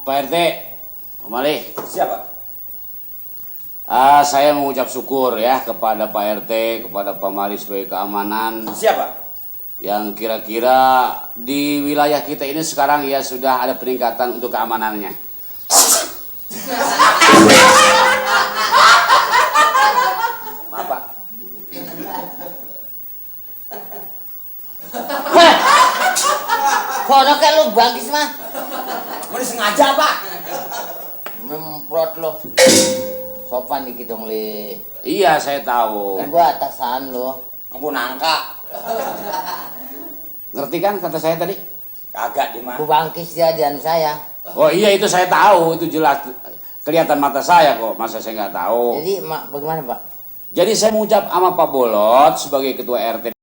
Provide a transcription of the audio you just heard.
Pak RT, kembali. Siapa? Saya mengucap syukur ya kepada Pak RT, kepada Pak Mali sebagai keamanan. Siapa? Yang kira-kira di wilayah kita ini sekarang ya sudah ada peningkatan untuk keamanannya. Maaf Pak. Kono kayak lu bangkis mah. Mau disengaja Pak? Memprot lo. Sopan dikit dong li. Iya saya tahu. Kan gua atasan lo. Ampun nangka. Ngerti kan kata saya tadi? Kagak di mana. Gua bangkis dia di anu saya. Oh iya itu saya tahu, itu jelas kelihatan mata saya kok, masa saya nggak tahu. Jadi bagaimana Pak? Jadi saya mengucap sama Pak Bolot sebagai ketua RT